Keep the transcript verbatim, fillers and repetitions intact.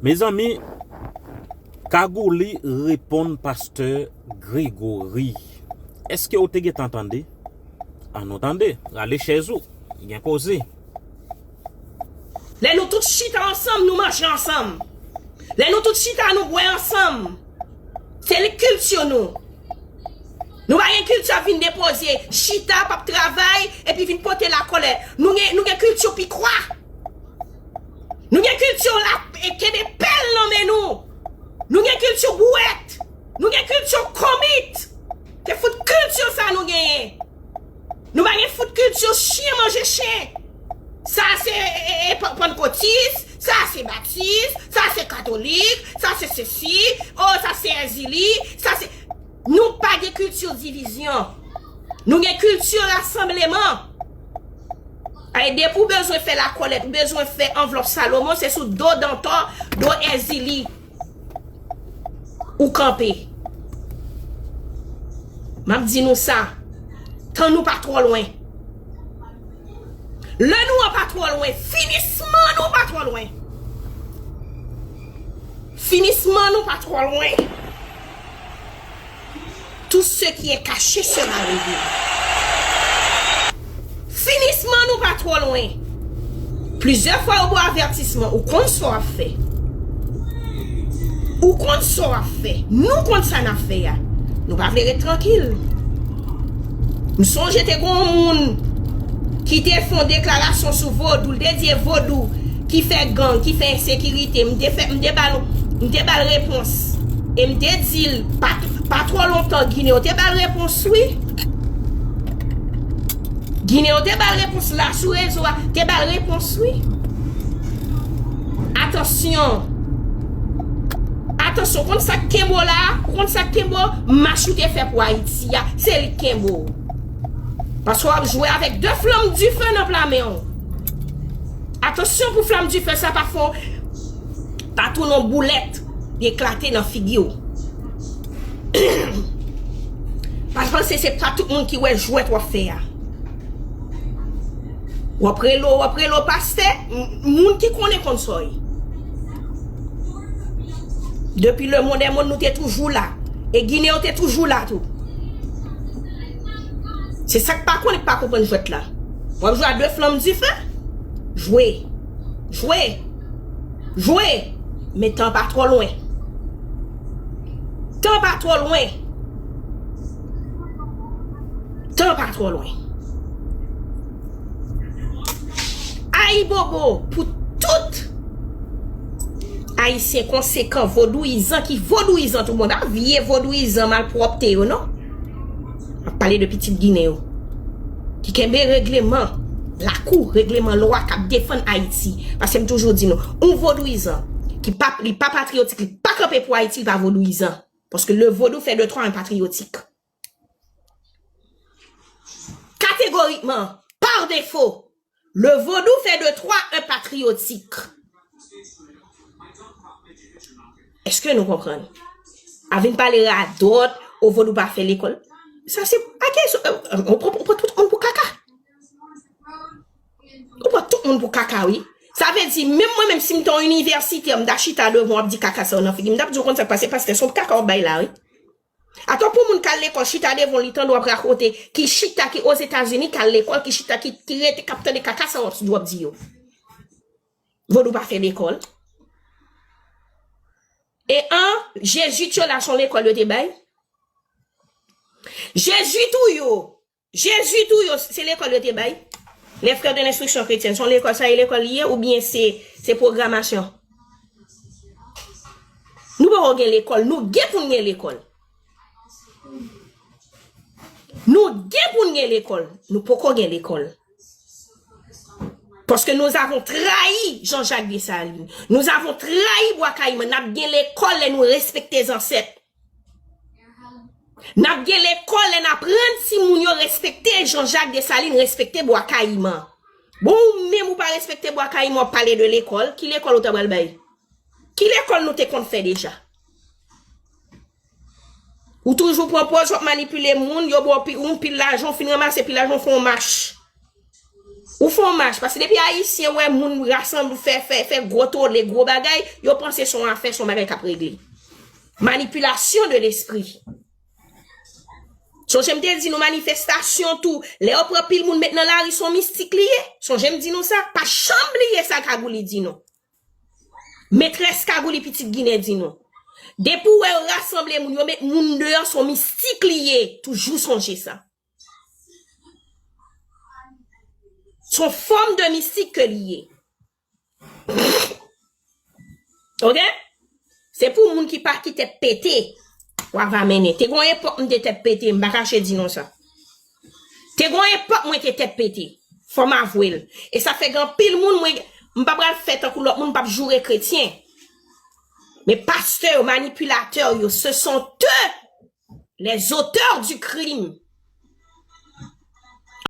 Mezanmi, Kagouli reponn pastè Gregory. Èske w te gentan tande? Ann nou tande, rale chèz ou, gen koze. Lè nou tout chita ansanm, nou manje ansanm. Lè nou tout chita, nou bwè ansanm. Se li kilti nou. Nou pa gen kilti ap vin depoze, chita, p ap travay, epi vin pote lakòlè. Nou gen, nou gen kilti pikwa. Nou gen kilti la, e kenbe pèl nan men nou. Nou gen kilti bwèt. Nou gen kilti konbit. Se fout kilti sa nou genyen. Nou pa gen fout kilti chen manje chen. Sa se e, e, e, pan- pannkotis, sa se batis, sa se katolik, sa se sesi, o sa se èzili, sa se. Nou pa gen kilti divizyon. Nou gen kilti rasanbleman. Ay, depi w bezwen fè lakòlèt, ou bezwen fè anvlòp Salomon, se sou do Dantò, do èzili ou kanpe. M ap di nou sa, tan nou pa twò lwen. Lè nou an pa twò lwen, finisman nou pa twò lwen. Finisman nou pa twò lwen. Tout ce qui est caché sera révélé. Finisman nou pa twò lwen. Plizyè fwa yo ba w avètisman, ou konn sa w ap fè. Ou konn sa w ap fè. Nou konn sa n ap fè a. Nou pa vle ret trankil. M sonje te gen yon moun ki te fè yon deklarasyon sou vodou, l te di e vodou ki fè gang, ki fè ensekirite. M te fè, m te ba l, m te ba l repons. E m te di l, pa, pa twò lontan, Ginen yo te ba l repons wi. Ginen yo te ba l repons la sou rezo a, te ba l repons wi. Atansyon. Atansyon, konn sa k kenbe w la, ou konn sa k kenbe w, mach ou te fè pou Ayiti a, se li k kenbe w. Paske w ap jwe avèk de flanm dife nan pla men w. Atansyon pou flanm dife sa pa fè w, pa tounen w boulèt, li eklate nan figi w. Pa panse se pa tout moun ki wè jwèt w ap fè a. W ap rele w, w ap rele w pastè, m- moun ki konnen konn sa w ye. Depi lemonn dè monn nou te toujou la. E Ginen yo te toujou la tou. Se sa k pa konnen k pa konprann jwèt la. W ap jwe a de flanm dife? Jwe. Jwe. Jwe. Men tan pa twò lwen. Tan pa twò lwen. Tan pa twò lwen. Ayibobo pou tout Ayisyen konsekan, vodouyizan ki vodouyizan tout bon. Pa vye vodouyizan malpwòpte yo non. M ap pale de pitit Ginen yo. Ki kenbe regleman lakou, regleman lwa k ap defann Ayiti. Paske m toujou di nou, yon vodouyizan ki pa, li pa patriyotik, li pa kanpe pou Ayiti, li pa vodouyizan. Paske le vodou fait de toi un patriotique. Catégoriquement, par défaut, le vodou fait de toi un patriotique. Èske nou konprann? A vin pale radòt, o vodou pa fè lekòl. Sa se pa kesyon, ou pran ou pran tout moun pou kaka. Ou pran tout moun pou kaka wi. Sa vle di, menm mwen menm si m te yon inivèsitè, m ta chita devan w ap di kaka sa yo nan figi m, m t ap di w konn sa k pase, pastè, se yon kaka w ap bay la wi. Atò pou moun k al lekòl chita devan w, li tande w ap rakonte, ki chita, ki Ozetazini, k al lekòl, ki chita, ki, ki rete, k ap tande kaka sa w ap, w ap di yo. Vodou pa fè lekòl. E an, Jezwit yo la se yon lekòl yo te bay? Jezwit ou yo, Jezwit ou yo, se lekòl yo te bay? Les frères de l'instruction chrétienne, se yon lekòl sa ye lekòl li ye oubyen se, se pwogramasyon? Nou poko gen lekòl, nou gen pou n gen lekòl. Nou gen pou n gen lekòl, nou poko gen lekòl. Parce que nous avons trahi Jean-Jacques Dessalines. Nous avons trahi Bwa Kayiman. N ap gen lekòl lè nou respekte zansèt. N ap gen lekòl lè n aprann timoun yo respekte Jean-Jacques Dessalines, respekte Bwa Kayiman. Bon, ou menm ou pa respekte Bwa Kayiman, w ap pale de lekòl. Ki lekòl ou ta pral bay? Ki lekòl nou te konn fè deja? Ou toujou pran pòz, w ap manipile moun, yo ba w pi- yon pil lajan, w fin ranmase pil lajan, w fè yon mach. Ou fè yon mach, paske depi Ayisyen wè moun rasanble, fè, fè, fè gwo tole, gwo bagay, yo panse se yon afè, se yon bagay k ap regle. Manipulation de l'esprit. Sonje m te di nou manifestasyon tou, lè yo pran pil moun met nan lari, se yon mistik li ye. Sonje m di nou sa, pa janm bliye sa Kagouli di nou. Metrès Kagouli pitit Ginen di nou. Depi w wè yo rasanble moun, yo met moun deyò, se yon mistik li ye. Toujou sonje sa. Se yon fòm de mistik ke li ye. Ok? Se pou moun ki pa ki tèt pete. W ava mennen. Te gon epòk m te tèt pete, m pa kache di nou sa. Te gon epòk mwen te tèt pete. Fò m avwe l. E sa fè gen anpil moun, mwen, m pa pral fè tankou lòt moun, m p ap joure kretyen. Men pastè yo, manipilatè yo, ce sont eux les auteurs du crime.